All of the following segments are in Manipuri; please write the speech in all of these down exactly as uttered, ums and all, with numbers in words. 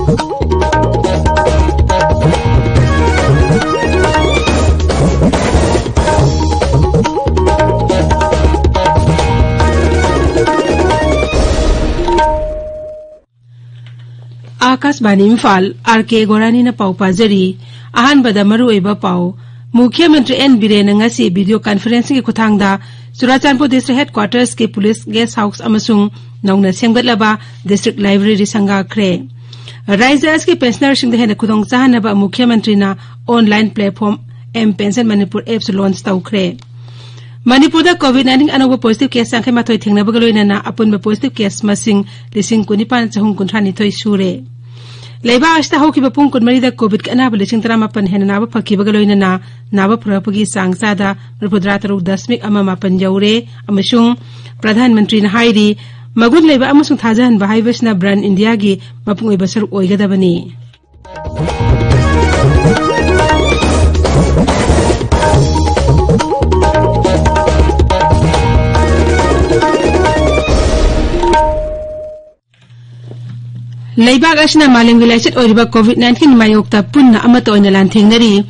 ꯑꯥꯀꯥꯁꯕꯥꯅꯤ ꯏꯝꯐꯥꯜ, ꯑꯥꯔ ꯀꯦ ꯒꯣꯔꯥꯅꯤꯅ ꯄꯥꯎ ꯄꯥꯖꯔꯤ꯫ ꯑꯍꯥꯟꯕꯗ ꯃꯔꯨꯑꯣꯏꯕ ꯄꯥꯎ꯫ ꯃꯨꯈ꯭ꯌ ꯃꯟꯇ꯭ꯔꯤ ꯑꯦꯟ ꯕꯤꯔꯦꯟꯅ ꯉꯁꯤ ꯚꯤꯗꯤꯑꯣ ꯀꯟꯐꯔꯦꯟꯁꯤꯡꯒꯤ ꯈꯨꯠꯊꯥꯡꯗ ꯆꯨꯔꯥꯆꯥꯟꯄꯨꯔ ꯗꯤꯁꯇ꯭ꯔꯤꯛ ꯍꯦꯗꯀ꯭ꯋꯥꯇꯔꯁꯀꯤ ꯄꯨꯂꯤꯁ ꯒꯦꯁ ꯍꯥꯎꯁ ꯑꯃꯁꯨꯡ ꯅꯧꯅ ꯁꯦꯝꯒꯠꯂꯕ ꯗꯤꯁꯇ꯭ꯔꯤꯛ ꯂꯥꯏꯕ꯭ꯔꯦꯔꯤ ꯁꯪꯒꯥꯈ꯭ꯔꯦ꯫ ꯔꯥꯏꯖ꯭ꯌ ꯑꯁꯤꯒꯤ ꯄꯦꯟꯁꯅꯔꯁꯤꯡꯗ ꯍꯦꯟꯅ ꯈꯨꯗꯣꯡ ꯆꯥꯍꯟꯅꯕ ꯃꯨꯈ꯭ꯌ ꯃꯟꯇ꯭ꯔꯤꯅ online platform M pension Manipur apps launch ꯇꯧꯈ꯭ꯔꯦ꯫ ꯃꯅꯤꯄꯨꯔꯗ ꯀꯣꯚꯤꯗ ꯅꯥꯏꯟꯇꯤꯟ ꯑꯅꯧꯕ ꯄꯣꯖꯤꯇꯤꯚ ꯀꯦꯁ ꯌꯥꯡꯈꯩ ꯃꯥꯊꯣꯏ ꯊꯦꯡꯅꯕꯒ ꯂꯣꯏꯅꯅ ꯑꯄꯨꯟꯕ ꯄꯣꯖꯤꯇꯤꯚ ꯀꯦꯁ ꯃꯁꯤꯡ ꯂꯤꯁꯤꯡ ꯀꯨꯟꯅꯤꯄꯥꯟ ꯆꯍꯨꯝ ꯀꯨꯟꯊ꯭ꯔꯥ ꯅꯤꯊꯣꯏ ꯁꯨꯔꯦ꯫ ꯂꯩꯕꯥꯛ ꯑꯁꯤꯗ ꯍꯧꯈꯤꯕ ꯄꯨꯡ ꯀꯨꯟꯃꯔꯤꯗ ꯀꯣꯚꯤꯗꯀꯤ ꯑꯅꯥꯕ ꯂꯤꯁꯤꯡ ꯇꯔꯥꯃꯥꯄꯟ ꯍꯦꯟꯅ ꯅꯥꯕ ꯐꯈꯤꯕꯒ ꯂꯣꯏꯅꯅ ꯅꯥꯕ ꯐꯔꯛꯄꯒꯤ ꯆꯥꯡ ꯆꯥꯗ ꯃꯔꯤꯐꯨꯇꯔꯥ ꯇꯔꯨꯛ ꯗꯁꯃꯤꯛ ꯑꯃ ꯃꯥꯄꯟ ꯌꯧꯔꯦ ꯑꯃꯁꯨꯡ ꯄ꯭ꯔꯙꯥꯟ ꯃꯟꯇ꯭ꯔꯤꯅ ꯍꯥꯏꯔꯤ, ꯃꯒꯨꯟ ꯂꯩꯕ ꯑꯃꯁꯨꯡ ꯊꯥꯖꯍꯟꯕ ꯍꯥꯏꯕꯁꯤꯅ ꯕ꯭ꯔꯥꯟ ꯏꯟꯗꯤꯌꯥꯒꯤ ꯃꯄꯨꯡ ꯑꯣꯏꯕ ꯁꯔꯨꯛ ꯑꯣꯏꯒꯗꯕꯅꯤ꯫ ꯂꯩꯕꯥꯛ ꯑꯁꯤꯅ ꯃꯥꯂꯦꯝꯒꯤ ꯂꯥꯏꯆꯠ ꯑꯣꯏꯔꯤꯕ ꯀꯣꯚꯤꯗ ꯅꯥꯏꯟꯇꯤꯟ ꯃꯥꯌꯣꯛꯇ ꯄꯨꯟꯅ ꯑꯃꯠꯇ ꯑꯣꯏꯅ ꯂꯥꯟꯊꯦꯡꯅꯔꯤ꯫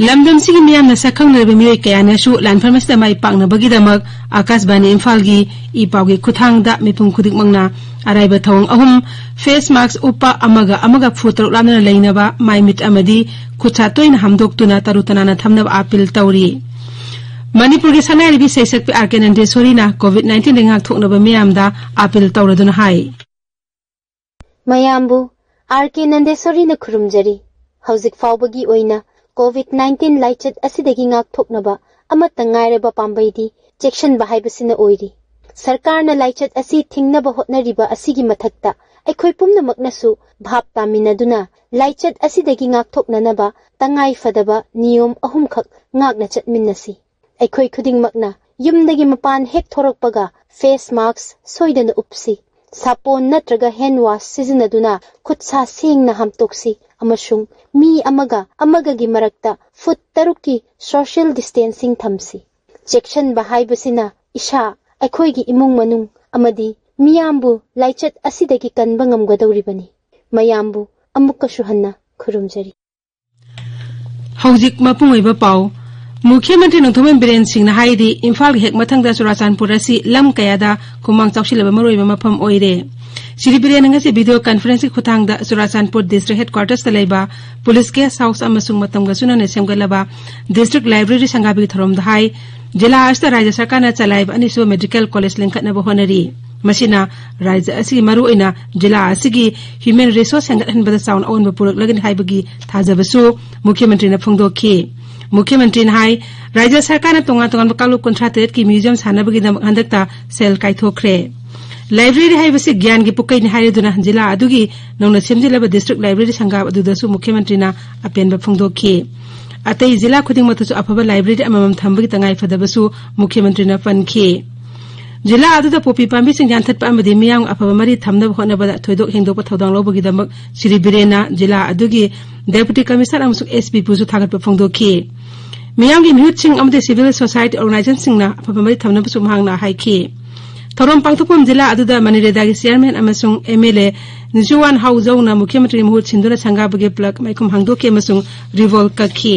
ꯂꯝꯗꯝꯁꯤꯒꯤ ꯃꯤꯌꯥꯝꯅ ꯁꯛꯈꯪꯅꯔꯕ ꯃꯤꯑꯣꯏ ꯀꯌꯥꯅꯁꯨ ꯂꯥꯟꯐꯝ ꯑꯁꯤꯗ ꯃꯥꯏ ꯄꯥꯛꯅꯕꯒꯤꯗꯃꯛ ꯑꯥꯀꯥꯁꯕꯥꯅꯤ ꯏꯝꯐꯥꯜꯒꯤ ꯏ ꯄꯥꯎꯒꯤ ꯈꯨꯠꯊꯥꯡꯗ ꯃꯤꯄꯨꯝ ꯈꯨꯗꯤꯡꯃꯛꯅ ꯑꯔꯥꯏꯕ ꯊꯧꯑꯣꯡ ꯑꯍꯨꯝ: ꯐꯦꯁ ꯃꯥꯁꯛ ꯎꯞꯄ, ꯑꯃꯒ ꯑꯃꯒ ꯐꯨꯠ ꯇꯔꯨꯛ ꯂꯥꯞꯅꯅ ꯂꯩꯅꯕ, ꯃꯥꯏ ꯃꯤꯠ ꯑꯃꯗꯤ ꯈꯨꯠꯁꯥ ꯇꯣꯏꯅ ꯍꯥꯝꯗꯣꯛꯇꯨꯅ ꯇꯔꯨ ꯇꯅꯥꯟꯅ ꯊꯝꯅꯕ ꯑꯥꯄꯤꯜ ꯇꯧꯔꯤ꯫ ꯃꯅꯤꯄꯨꯔꯒꯤ ꯁꯅꯥꯔꯩꯕꯤ ꯁꯩꯁꯛꯄꯤ ꯑꯥꯔ ꯀꯦ ꯅꯟꯗꯦꯁꯣꯔꯤꯅ ꯀꯣꯚꯤꯗ ꯅꯥꯏꯟꯇꯤꯟꯗꯒꯤ ꯉꯥꯛꯊꯣꯛꯅꯕ ꯃꯤꯌꯥꯝꯗ ꯑꯥꯄꯤꯜ ꯇꯧꯔꯗꯨꯅ ꯍꯥꯏ꯫ ꯃꯌꯥꯝꯕꯨ ꯑꯥꯔ ꯀꯦ ꯅꯟꯗꯦꯁꯣꯔꯤꯅ ꯈꯨꯔꯨꯝꯖꯔꯤ꯫ ꯍꯧꯖꯤꯛ ꯐꯥꯎꯕꯒꯤ ꯑꯣꯏꯅ ꯀꯣꯚꯤꯗ ꯅꯥꯏꯟꯇꯤꯟ ꯂꯥꯏꯆꯠ ꯑꯁꯤꯗꯒꯤ ꯉꯥꯛꯊꯣꯛꯅꯕ ꯑꯃꯠꯇ ꯉꯥꯏꯔꯕ ꯄꯥꯝꯕꯩꯗꯤ ꯆꯦꯛꯁꯤꯟꯕ ꯍꯥꯏꯕꯁꯤꯅ ꯑꯣꯏꯔꯤ꯫ ꯁꯔꯀꯥꯔꯅ ꯂꯥꯏꯆꯠ ꯑꯁꯤ ꯊꯤꯡꯅꯕ ꯍꯣꯠꯅꯔꯤꯕ ꯑꯁꯤꯒꯤ ꯃꯊꯛꯇ ꯑꯩꯈꯣꯏ ꯄꯨꯝꯅꯃꯛꯅꯁꯨ ꯚꯥꯞ ꯇꯥꯃꯤꯟꯅꯗꯨꯅ ꯂꯥꯏꯆꯠ ꯑꯁꯤꯗꯒꯤ ꯉꯥꯛꯊꯣꯛꯅꯅꯕ ꯇꯉꯥꯏ ꯐꯗꯕ ꯅꯤꯌꯣꯝ ꯑꯍꯨꯝꯈꯛ ꯉꯥꯛꯅ ꯆꯠꯃꯤꯟꯅꯁꯤ꯫ ꯑꯩꯈꯣꯏ ꯈꯨꯗꯤꯡꯃꯛꯅ ꯌꯨꯝꯗꯒꯤ ꯃꯄꯥꯟ ꯍꯦꯛ ꯊꯣꯔꯛꯄꯒ ꯐꯦꯁ ꯃꯥꯁꯛ ꯁꯣꯏꯗꯅ ꯎꯞꯁꯤ꯫ ꯁꯥꯄꯣꯟ ꯅꯠꯇ꯭ꯔꯒ ꯍꯦꯟ ꯋꯥꯁ ꯁꯤꯖꯤꯟꯅꯗꯨꯅ ꯈꯨꯠ ꯁꯥ ꯁꯦꯡꯅ ꯍꯥꯝꯇꯣꯛꯁꯤ ꯑꯃꯁꯨꯡ ꯃꯤ ꯑꯃꯒ ꯑꯃꯒꯒꯤ ꯃꯔꯛꯇ ꯐꯨꯠ ꯇꯔꯨꯛꯀꯤ ꯁꯣꯁꯤꯌꯦꯜ ꯗꯤꯁꯇꯦꯟꯁꯤꯡ ꯊꯝꯁꯤ꯫ ꯆꯦꯛꯁꯤꯟꯕ ꯍꯥꯏꯕꯁꯤꯅ ꯏꯁꯥ, ꯑꯩꯈꯣꯏꯒꯤ ꯏꯃꯨꯡ ꯃꯅꯨꯡ ꯑꯃꯗꯤ ꯃꯤꯌꯥꯝꯕꯨ ꯂꯥꯏꯆꯠ ꯑꯁꯤꯗꯒꯤ ꯀꯟꯕ ꯉꯝꯒꯗꯧꯔꯤꯕꯅꯤ꯫ ꯃꯌꯥꯝꯕꯨ ꯑꯃꯨꯛꯀꯁꯨ ꯍꯟꯅ ꯈꯨꯔꯨꯝꯖꯔꯤ꯫ ꯍꯧꯖꯤꯛ ꯃꯄꯨꯡ ꯑꯣꯏꯕ ꯄꯥꯎ꯫ ꯃꯨꯈ꯭ꯌ ꯃꯟꯇ꯭ꯔꯤ ꯅꯣꯡꯊꯣꯝꯕꯝ ꯕꯤꯔꯦꯟ ꯁꯤꯡꯅ ꯍꯥꯏꯔꯤ, ꯏꯝꯐꯥꯜꯒꯤ ꯍꯦꯛ ꯃꯊꯪꯗ ꯆꯨꯔꯥꯆꯥꯟꯄꯨꯔ ꯑꯁꯤ ꯂꯝ ꯀꯌꯥꯗ ꯈꯨꯃꯥꯡ ꯆꯥꯎꯁꯤꯜꯂꯕ ꯃꯔꯨꯑꯣꯏꯕ ꯃꯐꯝ ꯑꯣꯏꯔꯦ꯫ ꯁ꯭ꯔꯤ ꯕꯤꯔꯦꯟꯅ ꯉꯁꯤ video conferenceꯀꯤ ꯈꯨꯠꯊꯥꯡꯗ ꯆꯨꯔꯥꯆꯥꯟꯄꯨꯔ district headquartersꯇ ꯂꯩꯕ police guest house ꯑꯃꯁꯨꯡ ꯃꯇꯝꯒ ꯆꯨꯅꯅ ꯁꯦꯝꯒꯠꯂꯕ district library ꯁꯪꯒꯥꯕꯒꯤ ꯊꯧꯔꯝꯗ ꯍꯥꯏ, ꯖꯤꯂꯥ ꯑꯁꯤꯗ ꯔꯥꯖ꯭ꯌ ꯁꯔꯀꯥꯔꯅ ꯆꯂꯥꯏꯕ ꯑꯅꯤꯁꯨꯕ medical college ꯂꯤꯡꯈꯠꯅꯕ ꯍꯣꯠꯅꯔꯤ꯫ ꯃꯁꯤꯅ ꯔꯥꯖ꯭ꯌ ꯑꯁꯤꯒꯤ ꯃꯔꯨꯑꯣꯏꯅ ꯖꯤꯂꯥ ꯑꯁꯤꯒꯤ human resource ꯍꯦꯟꯒꯠꯍꯟꯕꯗ ꯆꯥꯎꯅ ꯑꯑꯣꯟꯕ ꯄꯨꯔꯛꯂꯒꯅꯤ ꯍꯥꯏꯕꯒꯤ ꯊꯥꯖꯕꯁꯨ ꯃꯨꯈ꯭ꯌ ꯃꯟꯇ꯭ꯔꯤꯅ ꯐꯣꯡꯗꯣꯛꯈꯤ꯫ ꯃꯨꯈ꯭ꯌ ꯃꯟꯇ꯭ꯔꯤꯅ ꯍꯥꯏ, ꯔꯥꯖ꯭ꯌ ꯁꯔꯀꯥꯔꯅ ꯇꯣꯉꯥꯟ ꯇꯣꯉꯥꯟꯕ ꯀꯥꯡꯂꯨꯞ ꯀꯨꯟꯊ꯭ꯔꯥ ꯇꯔꯦꯠꯀꯤ museum ꯁꯥꯟꯅꯕꯒꯤꯗꯃꯛ ꯍꯟꯗꯛꯇ ꯁꯦꯜ ꯀꯥꯏꯊꯣꯛꯈ꯭ꯔꯦ꯫ Library ꯍꯥꯏꯕꯁꯤ ꯒ꯭ꯌꯥꯟꯒꯤ ꯄꯨꯀꯩꯅꯤ ꯍꯥꯏꯔꯗꯨꯅ ꯖꯤꯂꯥ ꯑꯗꯨꯒꯤ ꯅꯧꯅ ꯁꯦꯝꯖꯤꯜꯂꯕ district library ꯁꯪꯒꯥꯕ ꯑꯗꯨꯗꯁꯨ ꯃꯨꯈ꯭ꯌ ꯃꯟꯇ꯭ꯔꯤꯅ ꯑꯄꯦꯟꯕ ꯐꯣꯡꯗꯣꯛꯈꯤ꯫ ꯑꯇꯩ ꯖꯤꯂꯥ ꯈꯨꯗꯤꯡꯃꯛꯇꯁꯨ ꯑꯐꯕ library ꯑꯃꯃꯝ ꯊꯝꯕꯒꯤ ꯇꯉꯥꯏ ꯐꯗꯕꯁꯨ ꯃꯨꯈ꯭ꯌ ꯃꯟꯇ꯭ꯔꯤꯅ ꯄꯟꯈꯤ꯫ ꯖꯤꯂꯥ ꯑꯗꯨꯗ ꯄꯣꯄꯤ ꯄꯥꯝꯕꯤꯁꯤꯡ ꯌꯥꯟꯊꯠꯄ ꯑꯃꯗꯤ ꯃꯤꯌꯥꯝꯒ ꯑꯐꯕ ꯃꯔꯤ ꯊꯝꯅꯕ ꯍꯣꯠꯅꯕꯗ ꯊꯣꯏꯗꯣꯛ ꯍꯦꯟꯗꯣꯛꯄ ꯊꯧꯗꯥꯡ ꯂꯧꯕꯒꯤꯗꯃꯛ ꯁ꯭ꯔꯤ ꯕꯤꯔꯦꯟꯅ ꯖꯤꯂꯥ ꯑꯗꯨꯒꯤ Deputy Commissioner ꯑꯃꯁꯨꯡ S P ꯄꯨꯁꯨ ꯊꯥꯒꯠꯄ ꯐꯣꯡꯗꯣꯛꯈꯤ꯫ ꯃꯤꯌꯥꯝꯒꯤ ꯃꯤꯍꯨꯠꯁꯤꯡ ꯑꯃꯗꯤ civil society organizationꯁꯤꯡꯅ ꯑꯐꯕ ꯃꯔꯤ ꯊꯝꯅꯕꯁꯨ ꯃꯍꯥꯛꯅ ꯍꯥꯏꯈꯤ꯫ ꯊꯧꯔꯝ ꯄꯥꯡꯊꯣꯛꯐꯝ ꯖꯤꯂꯥ ꯑꯗꯨꯗ ꯃꯅꯤꯔꯦꯗꯥꯒꯤ chairman ꯑꯃꯁꯨꯡ M L A ꯅꯤꯖꯨꯋꯥꯟ ꯍꯥꯎ ꯖꯧꯅ ꯃꯨꯈ꯭ꯌ ꯃꯟꯇ꯭ꯔꯤꯒꯤ ꯃꯍꯨꯠ ꯁꯤꯟꯗꯨꯅ ꯁꯪꯒꯥꯕꯒꯤ plaque ꯃꯥꯏꯈꯨꯝ ꯍꯥꯡꯗꯣꯛꯈꯤ ꯑꯃꯁꯨꯡ ribbon ꯀꯛꯈꯤ꯫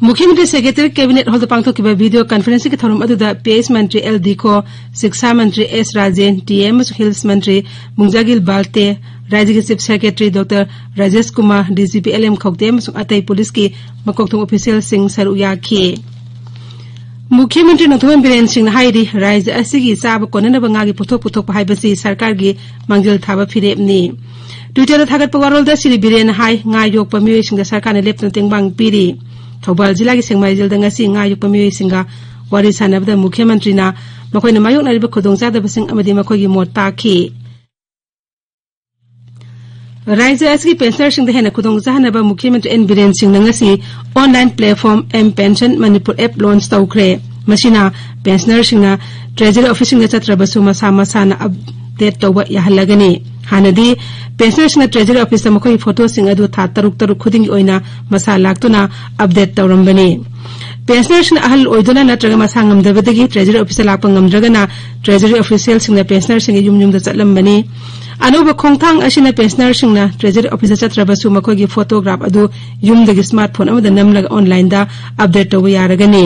ꯃꯨꯈ꯭ꯌ ꯃꯟꯇ꯭ꯔꯤ Secretariat Cabinet Hallꯗ ꯄꯥꯡꯊꯣꯛꯈꯤꯕ video conferenceꯀꯤ ꯊꯧꯔꯝ ꯑꯗꯨꯗ P H ꯃꯟꯇ꯭ꯔꯤ L ꯗꯤꯈꯣ, ꯁꯤꯛꯁꯥ ꯃꯟꯇ꯭ꯔꯤ S ꯔꯥꯖꯦꯟ, T M ꯑꯃꯁꯨꯡ Hills ꯃꯟꯇ꯭ꯔꯤ ꯃꯨꯡꯖꯥꯒꯤꯜ ꯕꯥꯜꯇꯦ, ꯔꯥꯖ꯭ꯌꯒꯤ Chief Secretary Doctor Rajesh Kumar, D G P L M ꯈꯧꯇꯦ ꯑꯃꯁꯨꯡ ꯑꯇꯩ policeꯀꯤ ꯃꯀꯣꯛꯊꯣꯡꯕ officialꯁꯤꯡ ꯁꯔꯨꯛ ꯌꯥꯈꯤ꯫ ꯃꯨꯈ꯭ꯌ ꯃꯟꯇ꯭ꯔꯤ ꯅꯣꯡꯊꯣꯝꯕꯝ ꯕꯤꯔꯦꯟ ꯁꯤꯡꯅ ꯍꯥꯏꯔꯤ, ꯔꯥꯖ꯭ꯌ ꯑꯁꯤꯒꯤ ꯆꯥꯕ ꯀꯣꯟꯅꯅꯕ ꯉꯥꯒꯤ ꯄꯣꯠꯊꯣꯛ ꯄꯨꯊꯣꯛꯄ ꯍꯥꯏꯕꯁꯤ ꯁꯔꯀꯥꯔꯒꯤ ꯃꯥꯡꯖꯤꯜ ꯊꯥꯕ ꯐꯤꯔꯦꯞꯅꯤ꯫ Twitterꯗ ꯊꯥꯒꯠꯄ ꯋꯥꯔꯣꯜꯗ ꯁ꯭ꯔꯤ ꯕꯤꯔꯦꯟꯅ ꯍꯥꯏ, ꯉꯥ ꯌꯣꯛꯄ ꯃꯤꯑꯣꯏꯁꯤꯡꯗ ꯁꯔꯀꯥꯔꯅ ꯂꯦꯞꯇꯅ ꯇꯦꯡꯕꯥꯡ ꯄꯤꯔꯤ꯫ ꯊꯧꯕꯥꯜ ꯖꯤꯂꯥꯒꯤ ꯁꯦꯛꯃꯥꯏ ꯖꯦꯜꯗ ꯉꯁꯤ ꯉꯥ ꯌꯣꯛꯄ ꯃꯤꯑꯣꯏꯁꯤꯡꯒ ꯋꯥꯔꯤ ꯁꯥꯟꯅꯕꯗ ꯃꯨꯈ꯭ꯌ ꯃꯟꯇ꯭ꯔꯤꯅ ꯃꯈꯣꯏꯅ ꯃꯥꯌꯣꯛꯅꯔꯤꯕ ꯈꯨꯗꯣꯡꯆꯥꯗꯕꯁꯤꯡ ꯑꯃꯗꯤ ꯃꯈꯣꯏꯒꯤ ꯃꯣꯠ ꯇꯥꯈꯤ꯫ ꯔꯥꯖ꯭ꯌ ꯑꯁꯤꯒꯤ pensionerꯁꯤꯡꯗ ꯍꯦꯟꯅ ꯈꯨꯗꯣꯡ ꯆꯥꯍꯟꯅꯕ ꯃꯨꯈ꯭ꯌ ꯃꯟꯇ꯭ꯔꯤ ꯑꯦꯟ ꯕꯤꯔꯦꯟ ꯁꯤꯡꯅ ꯉꯁꯤ online platform M Pension Manipur app launch ꯇꯧꯈ꯭ꯔꯦ꯫ ꯃꯁꯤꯅ pensionerꯁꯤꯡꯅ treasury officeꯁꯤꯡꯗ ꯆꯠꯇ꯭ꯔꯕꯁꯨ ꯃꯁꯥ ꯃꯁꯥꯅ update ꯇꯧꯕ ꯌꯥꯍꯜꯂꯒꯅꯤ꯫ ꯍꯥꯟꯅꯗꯤ pensionerꯁꯤꯡꯅ treasury officeꯇ ꯃꯈꯣꯏꯒꯤ photoꯁꯤꯡ ꯑꯗꯨ ꯊꯥ ꯇꯔꯨꯛ ꯇꯔꯨꯛ ꯈꯨꯗꯤꯡꯒꯤ ꯑꯣꯏꯅ ꯃꯁꯥ ꯂꯥꯛꯇꯨꯅ update ꯇꯧꯔꯝꯕꯅꯤ꯫ ꯄꯦꯟꯁꯅꯔꯁꯤꯡꯅ ꯑꯍꯜ ꯑꯣꯏꯗꯨꯅ ꯅꯠꯇ꯭ꯔꯒ ꯃꯁꯥ ꯉꯝꯗꯕꯗꯒꯤ ꯇ꯭ꯔꯦꯖꯔꯤ ꯑꯣꯐꯤꯁꯇ ꯂꯥꯛꯄ ꯉꯝꯗ꯭ꯔꯒꯅ ꯇ꯭ꯔꯦꯖꯔꯤ ꯑꯣꯐꯤꯁꯤꯌꯦꯜꯁꯤꯡꯅ ꯄꯦꯟꯁꯅꯔꯁꯤꯡꯒꯤ ꯌꯨꯝ ꯌꯨꯝꯗ ꯆꯠꯂꯝꯕꯅꯤ꯫ ꯑꯅꯧꯕ ꯈꯣꯡꯊꯥꯡ ꯑꯁꯤꯅ ꯄꯦꯟꯁꯅꯔꯁꯤꯡꯅ ꯇ꯭ꯔꯦꯖꯔꯤ ꯑꯣꯐꯤꯁꯇ ꯆꯠꯇ꯭ꯔꯕꯁꯨ ꯃꯈꯣꯏꯒꯤ ꯐꯣꯇꯣꯒ꯭ꯔꯥꯐ ꯑꯗꯨ ꯌꯨꯝꯗꯒꯤ ꯁ꯭ꯃꯥꯔꯠ ꯐꯣꯟ ꯑꯃꯗ ꯅꯝꯂꯒ ꯑꯣꯟꯂꯥꯏꯟꯗ ꯑꯞꯗꯦꯠ ꯇꯧꯕ ꯌꯥꯔꯒꯅꯤ꯫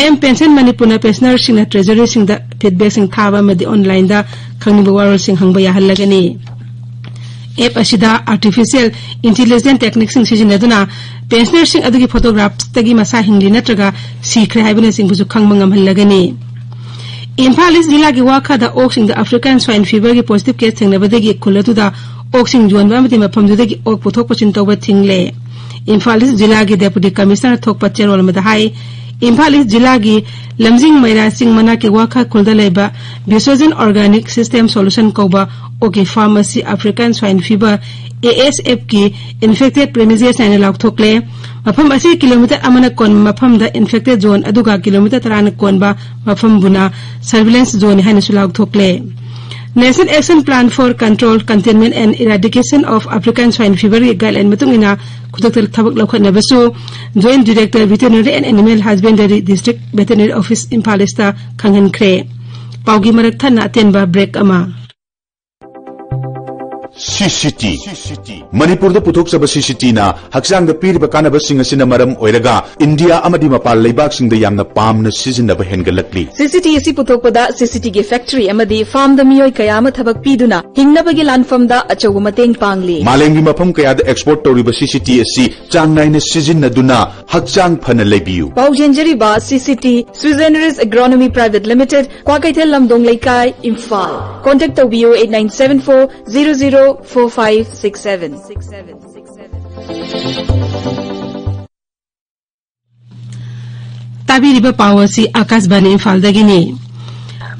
ꯑꯦꯝ ꯄꯦꯟꯁꯟ ꯃꯅꯤꯄꯨꯔꯅ ꯄꯦꯟꯁꯅꯔꯁꯤꯡꯅ ꯇ꯭ꯔꯦꯖꯔꯤꯁꯤꯡꯗ ꯐꯤꯗꯕꯦꯛꯁꯤꯡ ꯊꯥꯕ ꯑꯃꯗꯤ ꯑꯣꯟꯂꯥꯏꯟꯗ ꯈꯪꯅꯤꯡꯕ ꯋꯥꯔꯣꯜꯁꯤꯡ ꯍꯪꯕ ꯌꯥꯍꯜꯂꯒꯅꯤ꯫ ꯑꯦꯞ ꯑꯁꯤꯗ ꯑꯥꯔꯇꯤꯐꯤꯁꯤꯌꯦꯜ ꯏꯟꯇꯤꯂꯤꯖꯦꯟ ꯇꯦꯛꯅꯤꯛꯁꯤꯡ ꯁꯤꯖꯤꯟꯅꯗꯨꯅ ꯄꯦꯟꯁꯅꯔꯁꯤꯡ ꯑꯗꯨꯒꯤ ꯐꯣꯇꯣꯒ꯭ꯔꯥꯐꯇꯒꯤ ꯃꯁꯥ ꯍꯤꯡꯂꯤ ꯅꯠꯇ꯭ꯔꯒ ꯁꯤꯈ꯭ꯔꯦ ꯍꯥꯏꯕꯅꯆꯤꯡꯕꯁꯨ ꯈꯪꯕ ꯉꯝꯍꯜꯂꯒꯅꯤ꯫ ꯏꯝꯐꯥꯜ ꯏꯁ ꯖꯤꯂꯥꯒꯤ ꯋꯥꯈꯥꯗ ꯑꯣꯛꯁꯤꯡꯗ ꯑꯐ꯭ꯔꯤꯀꯥꯟ ꯁ꯭ꯋꯥꯏꯟ ꯐꯤꯚꯔꯒꯤ ꯄꯣꯖꯤꯇꯤꯚ ꯀꯦꯁ ꯊꯦꯡꯅꯕꯗꯒꯤ ꯈꯨꯜ ꯑꯗꯨꯗ ꯑꯣꯛꯁꯤꯡ ꯌꯣꯟꯕ ꯑꯃꯗꯤ ꯃꯐꯝꯗꯨꯗꯒꯤ ꯑꯣꯛ ꯄꯨꯊꯣꯛ ꯄꯨꯁꯤꯟ ꯇꯧꯕ ꯊꯤꯡꯂꯦ꯫ ꯏꯝꯐꯥꯜ ꯏꯁ ꯖꯤꯂꯥꯒꯤ ꯗꯦꯄꯨꯇꯤ ꯀꯃꯤꯁꯅꯔ ꯊꯣꯛꯄ ꯆꯦꯔꯣꯜ ꯑꯃꯗ ꯍꯥꯏ, ꯏꯝꯐꯥꯜ ꯏꯁ ꯖꯤꯂꯥꯒꯤ ꯂꯝꯖꯤꯡ ꯃꯩꯔꯥ ꯆꯤꯡ ꯃꯅꯥꯛꯀꯤ ꯋꯥꯈꯥ ꯈꯨꯜꯗ ꯂꯩꯕ ꯕꯤꯁꯣꯖꯟ ꯑꯣꯔꯒꯥꯅꯤꯛ ꯁꯤꯁꯇꯦꯝ ꯁꯣꯂꯨꯁꯟ ꯀꯧꯕ ꯑꯣꯛꯀꯤ ꯐꯥꯔꯝ ꯑꯁꯤ African swine fever, A S ꯑꯦꯐꯀꯤ ꯏꯟꯐꯦꯛꯇꯦꯗ ꯄ꯭ꯔꯦꯃꯤꯁꯦꯁ ꯍꯥꯏꯅ ꯂꯥꯎꯊꯣꯛꯂꯦ꯫ ꯃꯐꯝ ꯑꯁꯤ ꯀꯤꯂꯣꯃꯤꯇꯔ ꯑꯃꯅ ꯀꯣꯟꯕ ꯃꯐꯝꯗ ꯏꯟꯐꯦꯛꯇꯦꯗ ꯖꯣꯟ ꯑꯗꯨꯒ ꯀꯤꯂꯣꯃꯤꯇꯔ ꯇꯔꯥꯅ ꯀꯣꯟꯕ ꯃꯐꯝꯕꯨꯅ ꯁꯔꯚꯤꯂꯦꯟꯁ ꯖꯣꯟ ꯍꯥꯏꯅꯁꯨ ꯂꯥꯎꯊꯣꯛꯂꯦ꯫ National Action Plan for Control, Containment and Eradication of African Swine Feverꯒꯤ ꯒꯥꯏꯗꯂꯥꯏꯟ ꯃꯇꯨꯡ ꯏꯟꯅ ꯈꯨꯗꯛꯇ ꯊꯕꯛ ꯂꯧꯈꯠꯅꯕꯁꯨ Joint Director Veterinary and Animal Husbandry, District Veterinary Office, Imphal east ꯈꯪꯍꯟꯈ꯭ꯔꯦ꯫ ꯄꯥꯎꯒꯤ ꯃꯔꯛ ꯊꯠꯅ ꯑꯇꯦꯟꯕ ꯕ꯭ꯔꯦꯛ ꯑꯃ꯫ ꯁꯤ ꯁꯤ ꯇꯤ꯫ ꯃꯅꯤꯄꯨꯔꯗ ꯄꯨꯊꯣꯛꯆꯕ ꯁꯤ ꯁꯤ ꯇꯤꯅ ꯍꯛꯆꯥꯡꯗ ꯄꯤꯔꯤꯕ ꯀꯥꯟꯅꯕꯁꯤꯡ ꯑꯁꯤꯅ ꯃꯔꯝ ꯑꯣꯏꯔꯒ ꯏꯟꯗꯤꯌꯥ ꯑꯃꯗꯤ ꯃꯄꯥꯟ ꯂꯩꯕꯥꯛꯁꯤꯡꯗ ꯌꯥꯝꯅ ꯄꯥꯝꯅ ꯁꯤꯖꯤꯟꯅꯕ ꯍꯦꯟꯒꯠꯂꯛꯂꯤ꯫ ꯁꯤ ꯁꯤ ꯇꯤ ꯑꯁꯤ ꯄꯨꯊꯣꯛꯄꯗ ꯁꯤ ꯁꯤ ꯇꯤꯒꯤ ꯐꯦꯛꯇꯔꯤ ꯑꯃꯗꯤ ꯐꯥꯔꯝꯗ ꯃꯤꯑꯣꯏ ꯀꯌꯥ ꯑꯃ ꯊꯕꯛ ꯄꯤꯗꯨꯅ ꯍꯤꯡꯅꯕꯒꯤ ꯂꯥꯟꯐꯝꯗ ꯑꯆꯧꯕ ꯃꯇꯦꯡ ꯄꯥꯡꯂꯤ꯫ ꯃꯥꯂꯦꯝꯒꯤ ꯃꯐꯝ ꯀꯌꯥꯗ ꯑꯦꯛꯁꯄꯣꯔꯠ ꯇꯧꯔꯤꯕ ꯁꯤ ꯁꯤ ꯇꯤ ꯑꯁꯤ ꯆꯥꯡ ꯅꯥꯏꯅ ꯁꯤꯖꯤꯟꯅꯗꯨꯅ ꯍꯛꯆꯥꯡ ꯐꯅ ꯂꯩꯕꯤꯌꯨ꯫ ꯄꯥꯎ ꯆꯦꯟꯖꯔꯤꯕ ꯁꯤ C T, ꯁ꯭ꯋꯤꯖꯦꯅꯔꯤꯁ ꯑꯦꯒ꯭ꯔꯣꯅꯣꯃꯤ private limited, Kwakeithel ꯂꯝꯗꯣꯡ ꯂꯩꯀꯥꯏ, ꯏꯝꯐꯥꯜ꯫ ꯀꯣꯟꯇꯦꯛ ꯇꯧꯕꯤꯌꯨ eight nine seven four zero zero four five six seven꯫ ꯇꯥꯕꯤꯔꯤꯕ ꯄꯥꯎ ꯑꯁꯤ ꯑꯥꯀꯥꯁꯕꯥꯅꯤ ꯏꯝꯐꯥꯜꯗꯒꯤꯅꯤ꯫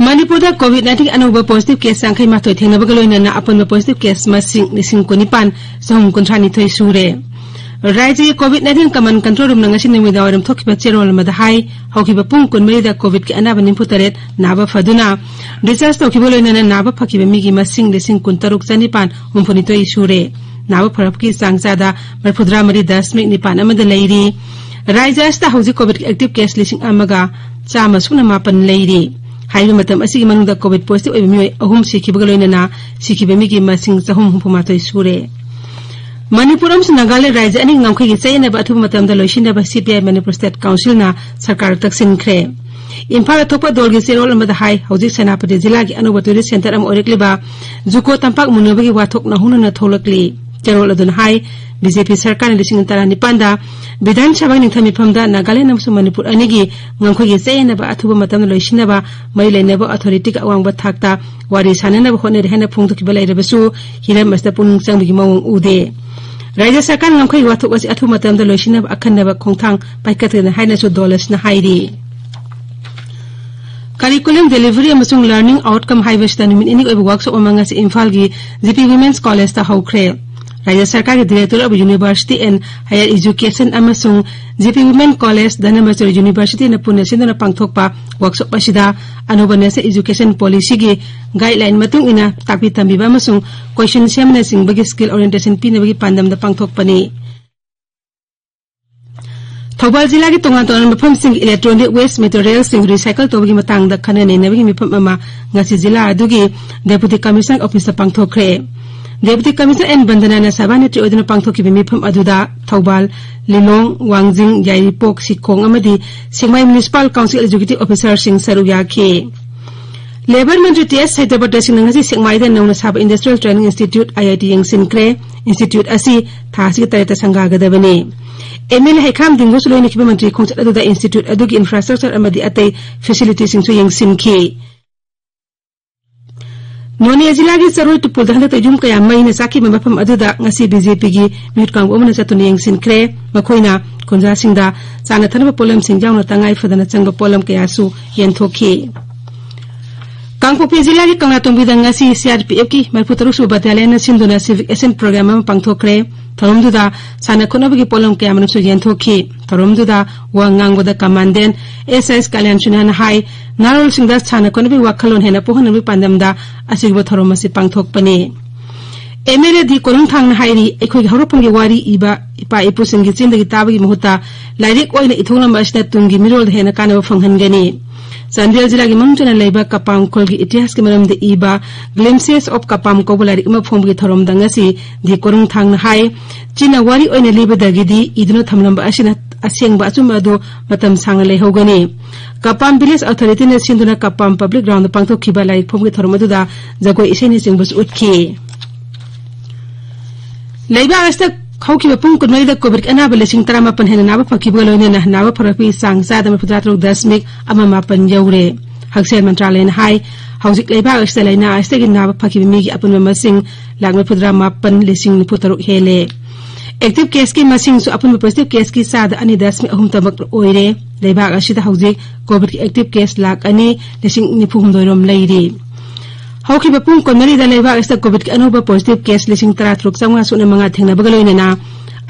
ꯃꯅꯤꯄꯨꯔꯗ ꯀꯣꯚꯤꯗ ꯅꯥꯏꯟꯇꯤꯟ ꯑꯅꯧꯕ ꯄꯣꯖꯤꯇꯤꯚ ꯀꯦꯁ ꯌꯥꯡꯈꯩ ꯃꯥꯊꯣꯏ ꯊꯦꯡꯅꯕꯒ ꯂꯣꯏꯅꯅ ꯑꯄꯨꯟꯕ ꯄꯣꯖꯤꯇꯤꯚ ꯀꯦꯁ ꯃꯁꯤꯡ ꯂꯤꯁꯤꯡ ꯀꯨꯟ ꯅꯤꯄꯥꯟ ꯆꯍꯨꯝ ꯀꯨꯟꯊ꯭ꯔꯥ ꯅꯤꯊꯣꯏ ꯁꯨꯔꯦ꯫ ꯔꯥꯖ꯭ꯌꯒꯤ ꯀꯣꯚꯤꯗ ꯅꯥꯏꯟꯇꯤꯟ ꯀꯃꯥꯟ ꯀꯟꯇ꯭ꯔꯣꯜ ꯔꯨꯝꯅ ꯉꯁꯤ ꯅꯨꯃꯤꯗꯥꯡꯋꯥꯏꯔꯝ ꯊꯣꯛꯈꯤꯕ ꯆꯦꯔꯣꯜ ꯑꯃꯗ ꯍꯥꯏ, ꯍꯧꯈꯤꯕ ꯄꯨꯡ ꯀꯨꯟꯃꯔꯤꯗ ꯀꯣꯚꯤꯗꯀꯤ ꯑꯅꯥꯕ ꯅꯤꯐꯨ ꯇꯔꯦꯠ ꯅꯥꯕ ꯐꯗꯨꯅ ꯗꯤꯁꯆꯥꯔꯖ ꯇꯧꯈꯤꯕ ꯂꯣꯏꯅꯅ ꯅꯥꯕ ꯐꯈꯤꯕ ꯃꯤꯒꯤ ꯃꯁꯤꯡ ꯂꯤꯁꯤꯡ ꯀꯨꯟꯇꯔꯨꯛ ꯆꯅꯤꯄꯥꯟ ꯍꯨꯝꯐꯨꯅꯤꯊꯣꯏ ꯁꯨꯔꯦ꯫ ꯅꯥꯕ ꯐꯔꯛꯄꯒꯤ ꯆꯥꯡ ꯆꯥꯗ ꯃꯔꯤꯐꯨꯇꯔꯥ ꯃꯔꯤ ꯗꯁꯃꯤꯛ ꯅꯤꯄꯥꯟ ꯑꯃꯗ ꯂꯩꯔꯤ꯫ ꯔꯥꯖ꯭ꯌ ꯑꯁꯤꯗ ꯍꯧꯖꯤꯛ COVID active case ꯂꯤꯁꯤꯡ ꯑꯃꯒ ꯆꯥꯝꯃ ꯁꯨꯞꯅ ꯃꯥꯄꯟ ꯂꯩꯔꯤ꯫ ꯍꯥꯏꯔꯤꯕ ꯃꯇꯝ ꯑꯁꯤꯒꯤ ꯃꯅꯨꯡꯗ COVID positive ꯑꯣꯏꯕ ꯃꯤꯑꯣꯏ ꯑꯍꯨꯝ ꯁꯤꯈꯤꯕꯒ ꯂꯣꯏꯅꯅ ꯁꯤꯈꯤꯕ ꯃꯤꯒꯤ ꯃꯁꯤꯡ ꯆꯍꯨꯝ ꯍꯨꯝꯐꯨ ꯃꯥꯊꯣꯏ ꯁꯨꯔꯦ꯫ ꯃꯅꯤꯄꯨꯔ ꯑꯃꯁꯨꯡ ꯅꯥꯒꯥꯂꯦꯟ ꯔꯥꯖ꯭ꯌ ꯑꯅꯤꯒꯤ ꯉꯝꯈꯩꯒꯤ ꯆꯌꯦꯠꯅꯕ ꯑꯊꯨꯕ ꯃꯇꯝꯗ ꯂꯣꯏꯁꯤꯟꯅꯕ CPI ꯃꯅꯤꯄꯨꯔ State Councilꯅ ꯁꯔꯀꯥꯔꯗ ꯇꯛꯁꯤꯟꯈ꯭ꯔꯦ꯫ ꯏꯝꯐꯥꯜꯗ ꯊꯣꯛꯄ ꯗꯣꯜꯒꯤ ꯆꯦꯔꯣꯜ ꯑꯃꯗ ꯍꯥꯏ, ꯍꯧꯖꯤꯛ ꯁꯦꯅꯥꯄꯇꯤ ꯖꯤꯂꯥꯒꯤ ꯑꯅꯧꯕ tourist centre ꯑꯃ ꯑꯣꯏꯔꯛꯂꯤꯕ ꯖꯨꯀꯣ ꯇꯝꯄꯥꯛ ꯃꯨꯟꯅꯕꯒꯤ ꯋꯥꯊꯣꯛ ꯅꯧꯍꯧꯅꯅ ꯊꯣꯛꯂꯛꯂꯤ꯫ ꯆꯦꯔꯣꯜ ꯑꯗꯨꯅ ꯍꯥꯏ, BJP ꯁꯔꯀꯥꯔꯅ ꯂꯤꯁꯤꯡ ꯇꯔꯥꯅꯤꯄꯥꯟꯗ ꯕꯤꯙꯥꯟ ꯁꯚꯥꯒꯤ ꯅꯤꯡꯊꯝ ꯃꯤꯐꯝꯗ ꯅꯥꯒꯥꯂꯦꯟ ꯑꯃꯁꯨꯡ ꯃꯅꯤꯄꯨꯔ ꯑꯅꯤꯒꯤ ꯉꯝꯈꯩꯒꯤ ꯆꯌꯦꯠꯅꯕ ꯑꯊꯨꯕ ꯃꯇꯝꯗ ꯂꯣꯏꯁꯤꯟꯅꯕ ꯃꯔꯤ ꯂꯩꯅꯕ authorityꯒ ꯑꯋꯥꯡꯕ ꯊꯥꯛꯇ ꯋꯥꯔꯤ ꯁꯥꯅꯅꯕ ꯍꯣꯠꯅꯔꯤ ꯍꯥꯏꯅ ꯐꯣꯡꯗꯣꯛꯈꯤꯕ ꯂꯩꯔꯕꯁꯨ, ꯍꯤꯔꯝ ꯑꯁꯤꯗ ꯄꯨꯛꯅꯤꯡ ꯆꯪꯕꯒꯤ ꯃꯑꯣꯡ ꯎꯗꯦ꯫ ꯔꯥꯖ꯭ꯌ ꯁꯔꯀꯥꯔꯅ ꯉꯝꯈꯩ ꯋꯥꯊꯣꯛ ꯑꯁꯤ ꯑꯊꯨꯕ ꯃꯇꯝꯗ ꯂꯣꯏꯁꯤꯟꯅꯕ ꯑꯈꯟꯅꯕ ꯈꯣꯡꯊꯥꯡ ꯄꯥꯏꯈꯠꯀꯅꯤ ꯍꯥꯏꯅꯁꯨ ꯗꯣꯜ ꯑꯁꯤꯅ ꯍꯥꯏꯔꯤ꯫ Curriculum delivery ꯑꯃꯁꯨꯡ learning outcome ꯍꯥꯏꯕꯁꯤꯗ ꯅꯨꯃꯤꯠ ꯅꯤꯅꯤ ꯑꯣꯏꯕ workshop ꯑꯃ ꯉꯁꯤ ꯏꯝꯐꯥꯜꯒꯤ G P Women's Collegeꯇ ꯍꯧꯈ꯭ꯔꯦ꯫ ꯔꯥꯖ꯭ꯌ ꯁꯔꯀꯥꯔꯒꯤ Directorate of University and Higher Education ꯑꯃꯁꯨꯡ G P Women College ꯙꯅꯃꯁꯨꯔ Universityꯅ ꯄꯨꯟꯅ ꯁꯤꯟꯗꯨꯅ ꯄꯥꯡꯊꯣꯛꯄ workshop ꯑꯁꯤꯗ ꯑꯅꯧꯕ National Education Policyꯒꯤ guideline ꯃꯇꯨꯡ ꯏꯟꯅ ꯇꯥꯛꯄꯤ ꯇꯝꯕꯤꯕ ꯑꯃꯁꯨꯡ question ꯁꯦꯝꯕꯅꯆꯤꯡꯕꯒꯤ skill orientation ꯄꯤꯅꯕꯒꯤ ꯄꯥꯟꯗꯝꯗ ꯄꯥꯡꯊꯣꯛꯄꯅꯤ꯫ ꯊꯧꯕꯥꯜ ꯖꯤꯂꯥꯒꯤ ꯇꯣꯉꯥꯟ ꯇꯣꯉꯥꯟꯕ ꯃꯐꯝꯁꯤꯡꯒꯤ electronic waste materialꯁꯤꯡ recycle ꯇꯧꯕꯒꯤ ꯃꯇꯥꯡꯗ ꯈꯟꯅ ꯅꯩꯅꯕꯒꯤ ꯃꯤꯐꯝ ꯑꯃ ꯉꯁꯤ ꯖꯤꯂꯥ ꯑꯗꯨꯒꯤ Deputy Commissioner Officeꯇ ꯄꯥꯡꯊꯣꯛꯈ꯭ꯔꯦ꯫ Deputy Commissioner N ꯕꯟꯗꯅꯥꯅ ꯁꯚꯥꯅꯦꯇ꯭ꯔꯤ ꯑꯣꯏꯗꯨꯅ ꯄꯥꯡꯊꯣꯛꯈꯤꯕ ꯃꯤꯐꯝ ꯑꯗꯨꯗ ꯊꯧꯕꯥꯜ, ꯂꯤꯂꯣꯡ, ꯋꯥꯡꯖꯤꯡ, ꯌꯥꯏꯔꯤꯄꯣꯛ, ꯁꯤꯈꯣꯡ ꯑꯃꯗꯤ ꯁꯦꯛꯃꯥꯏ Municipal Council Executive Officerꯁꯤꯡ ꯁꯔꯨꯛ ꯌꯥꯈꯤ꯫ Labour ꯃꯟꯇ꯭ꯔꯤ T S ꯁꯇ꯭ꯌꯄ꯭ꯔꯇꯥꯁꯤꯡꯅ ꯉꯁꯤ ꯁꯦꯛꯃꯥꯏꯗ ꯅꯧꯅ ꯁꯥꯕ Industrial Training Institute, IIT, ꯌꯦꯡꯁꯤꯟꯈ꯭ꯔꯦ꯫ Institute ꯑꯁꯤ ꯊꯥ ꯑꯁꯤꯒꯤ ꯇꯔꯦꯠꯇ ꯁꯪꯒꯥꯒꯗꯕꯅꯤ꯫ MLA ꯍꯩꯈꯥꯝ ꯗꯤꯡꯒꯣꯁꯨ ꯂꯣꯏꯅꯈꯤꯕ ꯃꯟꯇ꯭ꯔꯤ ꯈꯣꯡꯆꯠ ꯑꯗꯨꯗ institute ꯑꯗꯨꯒꯤ infrastructure ꯑꯃꯗꯤ ꯑꯇꯩ facilityꯁꯤꯡꯁꯨ ꯌꯦꯡꯁꯤꯟꯈꯤ꯫ ꯅꯣꯅꯦ ꯖꯤꯂꯥꯒꯤ ꯆꯔꯣꯏ ꯇꯨꯄꯨꯜꯗ ꯍꯟꯗꯛꯇ ꯌꯨꯝ ꯀꯌꯥ ꯃꯩꯅ ꯆꯥꯛꯈꯤꯕ ꯃꯐꯝ ꯑꯗꯨꯗ ꯉꯁꯤ BJPꯒꯤ ꯃꯤꯍꯨꯠ ꯀꯥꯡꯕꯨ ꯑꯃꯅ ꯆꯠꯇꯨꯅ ꯌꯦꯡꯁꯤꯟꯈ꯭ꯔꯦ꯫ ꯃꯈꯣꯏꯅ ꯈꯨꯟꯖꯥꯁꯤꯡꯗ ꯆꯥꯅ ꯊꯛꯅꯕ ꯄꯣꯠꯂꯝꯁꯤꯡ ꯌꯥꯎꯅ ꯇꯉꯥꯏ ꯐꯗꯅ ꯆꯪꯕ ꯄꯣꯠꯂꯝ ꯀꯌꯥꯁꯨ ꯌꯦꯟꯊꯣꯛꯈꯤ꯫ ꯀꯥꯡꯄꯣꯛꯄꯤ ꯖꯤꯂꯥꯒꯤ ꯀꯪꯂꯥꯇꯣꯡꯕꯤꯗ ꯉꯁꯤ CRPFꯀꯤ ꯃꯔꯤꯐꯨ ꯇꯔꯨꯛ ꯁꯨꯕ battalionꯅ ꯁꯤꯟꯗꯨꯅ civic action program ꯑꯃ ꯄꯥꯡꯊꯣꯛꯈ꯭ꯔꯦ꯫ ꯊꯧꯔꯝꯗꯨꯗ ꯁꯥꯟꯅ ꯈꯣꯠꯅꯕꯒꯤ ꯄꯣꯠꯂꯝ ꯀꯌꯥꯃꯔꯨꯝꯁꯨ ꯌꯦꯟꯊꯣꯛꯈꯤ꯫ ꯊꯧꯔꯝꯗꯨꯗ ꯋꯥ ꯉꯥꯡꯕꯗ Commandant S S ꯀꯂ꯭ꯌꯥꯟ ꯁꯤꯟꯍꯥꯅ ꯍꯥꯏ, ꯅꯍꯥꯔꯣꯜꯁꯤꯡꯗ ꯁꯥꯟꯅ ꯈꯣꯠꯅꯕꯒꯤ ꯋꯥꯈꯜꯂꯣꯟ ꯍꯦꯟꯅ ꯄꯣꯛꯍꯟꯅꯕꯒꯤ ꯄꯥꯟꯗꯝꯗ ꯑꯁꯤꯒꯨꯝꯕ ꯊꯧꯔꯝ ꯑꯁꯤ ꯄꯥꯡꯊꯣꯛꯄꯅꯤ꯫ ꯑꯦꯝ ꯑꯦꯜ ꯑꯦ ꯗꯤ ꯀꯣꯅꯨꯡꯊꯥꯡꯅ ꯍꯥꯏꯔꯤ, ꯑꯩꯈꯣꯏꯒꯤ ꯍꯧꯔꯛꯐꯝꯒꯤ ꯋꯥꯔꯤ ꯏꯕ ꯏꯄꯥ ꯏꯄꯨꯁꯤꯡꯒꯤ ꯆꯤꯟꯗꯒꯤ ꯇꯥꯕꯒꯤ ꯃꯍꯨꯠꯇ ꯂꯥꯏꯔꯤꯛ ꯑꯣꯏꯅ ꯏꯊꯣꯛꯂꯝꯕ ꯑꯁꯤꯅ ꯇꯨꯡꯒꯤ ꯃꯤꯔꯣꯜꯗ ꯍꯦꯟꯅ ꯀꯥꯟꯅꯕ ꯐꯪꯍꯟꯒꯅꯤ꯫ ꯆꯥꯟꯗꯦꯜ ꯖꯤꯂꯥꯒꯤ ꯃꯅꯨꯡ ꯆꯟꯅ ꯂꯩꯕ ꯀꯄꯥꯝ ꯈꯨꯜꯒꯤ ꯏꯇꯤꯍꯥꯁꯀꯤ ꯃꯔꯝꯗ ꯏꯕ Glimpses of Kapam ꯀꯧꯕ ꯂꯥꯏꯔꯤꯛ ꯑꯃ ꯐꯣꯡꯕꯒꯤ ꯊꯧꯔꯝꯗ ꯉꯁꯤ ꯗꯤ ꯀꯣꯅꯨꯡꯊꯥꯡꯅ ꯍꯥꯏ, ꯆꯤꯟꯅ ꯋꯥꯔꯤ ꯑꯣꯏꯅ ꯂꯤꯕꯗꯒꯤꯗꯤ ꯏꯗꯨꯅ ꯊꯝꯂꯝꯕ ꯑꯁꯤꯅ ꯑꯁꯦꯡꯕ ꯑꯆꯨꯝꯕ ꯑꯗꯨ ꯃꯇꯝ ꯁꯥꯡꯅ ꯂꯩꯍꯧꯒꯅꯤ꯫ ꯀꯄꯥꯝ Village Authority ꯅ ꯁꯤꯟꯗꯨꯅ ꯀꯄꯥꯝ Public Ground ꯗ ꯄꯥꯡꯊꯣꯛꯈꯤꯕ ꯂꯥꯏꯔꯤꯛ ꯐꯣꯡꯕꯒꯤ ꯊꯧꯔꯝ ꯑꯗꯨꯗ ꯖꯒꯣꯏ ꯏꯁꯩꯅꯆꯤꯡꯕꯁꯨ ꯎꯠꯈꯤ꯫ ꯂꯩꯕꯥꯛ ꯑꯁꯤꯗ ꯍꯧꯈꯤꯕ ꯄꯨꯡ ꯀꯨꯟꯃꯔꯤꯗ COVID ꯑꯅꯥꯕ ꯂꯤꯁꯤꯡ ꯇꯔꯥꯃꯥꯄꯟ ꯍꯦꯟꯅ ꯅꯥꯕ ꯐꯈꯤꯕꯒ ꯂꯣꯏꯅꯅ ꯅꯥꯕ ꯐꯔꯛꯄꯒꯤ ꯆꯥꯡ ꯆꯥꯗ ꯃꯔꯤꯐꯨꯇꯔꯥ ꯇꯔꯨꯛ ꯗꯁꯃꯤꯛ ꯑꯃ ꯃꯥꯄꯟ ꯌꯧꯔꯦ꯫ ꯍꯛꯁꯦꯜ ꯃꯟꯇ꯭ꯔꯥꯂꯌꯅ ꯍꯥꯏ, ꯍꯧꯖꯤꯛ ꯂꯩꯕꯥꯛ ꯑꯁꯤꯗ ꯂꯥꯏꯅꯥ ꯑꯁꯤꯗꯒꯤ ꯅꯥꯕ ꯐꯈꯤꯕ ꯃꯤꯒꯤ ꯑꯄꯨꯟꯕ ꯃꯁꯤꯡ ꯂꯥꯈ ꯃꯔꯤꯐꯨꯇꯔꯥ ꯃꯥꯄꯟ ꯂꯤꯁꯤꯡ ꯅꯤꯐꯨ ꯇꯔꯨꯛ ꯍꯦꯜꯂꯦ꯫ Active case ꯀꯤ ꯃꯁꯤꯡꯁꯨ ꯑꯄꯨꯟꯕ positive case ꯀꯤ ꯆꯥꯗ ꯑꯅꯤ ꯗꯁꯃꯤꯛ ꯑꯍꯨꯝ ꯇꯃꯛ ꯑꯣꯏꯔꯦ꯫ ꯂꯩꯕꯥꯛ ꯑꯁꯤꯗ ꯍꯧꯖꯤꯛ COVID ꯀꯤ active case ꯂꯥꯈ ꯑꯅꯤ ꯂꯤꯁꯤꯡ ꯅꯤꯐꯨ ꯍꯨꯝꯗꯣꯏ ꯔꯣꯝ ꯂꯩꯔꯤ꯫ ꯍꯧꯈꯤꯕ ꯄꯨꯡ ꯀꯨꯟꯃꯔꯤꯗ ꯂꯩꯕꯥꯛ ꯑꯁꯤꯗ COVID ꯀꯤ ꯑꯅꯧꯕ positive case ꯂꯤꯁꯤꯡ ꯇꯔꯥ ꯇꯔꯨꯛ ꯆꯥꯝꯃꯉꯥ ꯁꯨꯞꯅ ꯃꯉꯥ ꯊꯦꯡꯅꯕꯒ ꯂꯣꯏꯅꯅ